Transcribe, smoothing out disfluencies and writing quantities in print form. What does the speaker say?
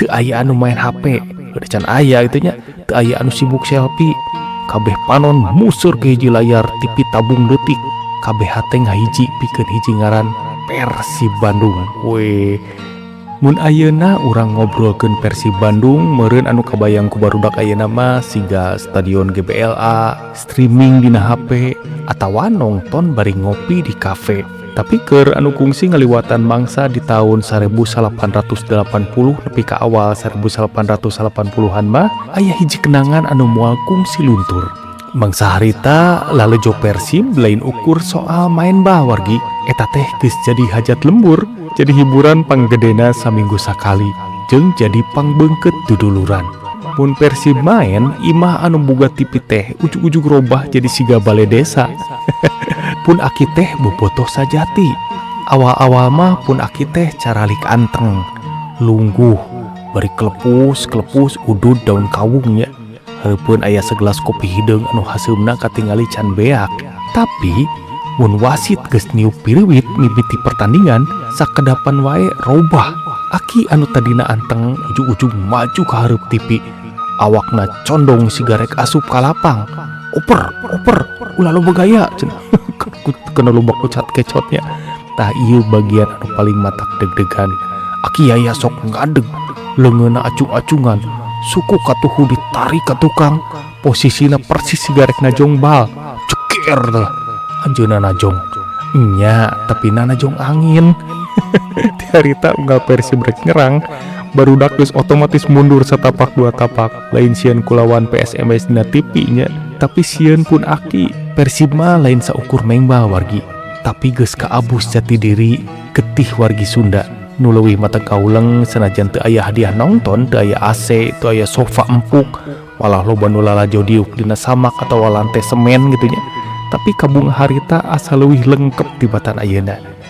Teu aya anu main HP, udah can aya gitu nya. Teu aya anu sibuk selfie. Kabeh panon museur ke hiji layar TV tabung leutik. Kabeh hate ngahiji pikeun hiji ngaran, Persib Bandung. We mun ayeuna urang ngobrolkeun Persib Bandung, meureun anu kabayang ku barudak ayeuna mah siga stadion GBLA, streaming dina HP, atawa nongton bari ngopi di kafe. Tapi keur anu kungsi ngaliwatan mangsa di tahun 1880 nepi ka awal 1880-an mah aya hiji kenangan anu moal kungsi luntur. Mangsa harita lalejo Persib lain ukur soal main bal, wargi. Eta teh geus jadi hajat lembur, jadi hiburan panggedena saminggu sakali, jeung jadi pangbeungkeut duduluran. Mun Persib main, imah anu boga TV teh ujug-ujug robah jadi siga bale desa. Pun aki teh bobotoh sajati. Awal-awal mah pun aki teh caralik anteng, lungguh bari klepus klepus udud daun kawung nya. Hareupeun aya segelas kopi hideung anu haseumna katingali can beak. Tapi mun wasit geus niup piriwit mimiti pertandingan, sakedapan wae robah. Aki anu tadina anteng ujug-ujug maju ka hareup TV. Awakna condong siga rek asup ka lapang. "Oper, oper, ulah loba gaya," cenah. Kena loba kocat kecotnya. Tah, ieu bagian anu paling matak deg-degan. Aki Yaya sok ngadeg, leungeunna acung-acungan, suku katuhu ditarik ka tukang, posisina persis siga rek najong bal. Ceker tah. Anjeunna najong. Nya, tapi najong angin. Ti harita unggal Persib rek nyerang, barudak geus otomatis mundur satapak dua tapak. Lain sieun kulawan PSMS dina TV nya, tapi sieun pun aki. Persib mah lain saukur mengbal, wargi, tapi geus kaabus jati diri getih wargi Sunda nu leuwih mata kauleng. Senajan teu aya hadiah nonton, teu aya AC, teu aya sofa empuk, malah loba nu lalajo diuk dina samak atau lantai semen gitu nya, tapi kabung harita asa leuwih lengkep tibatan ayeuna.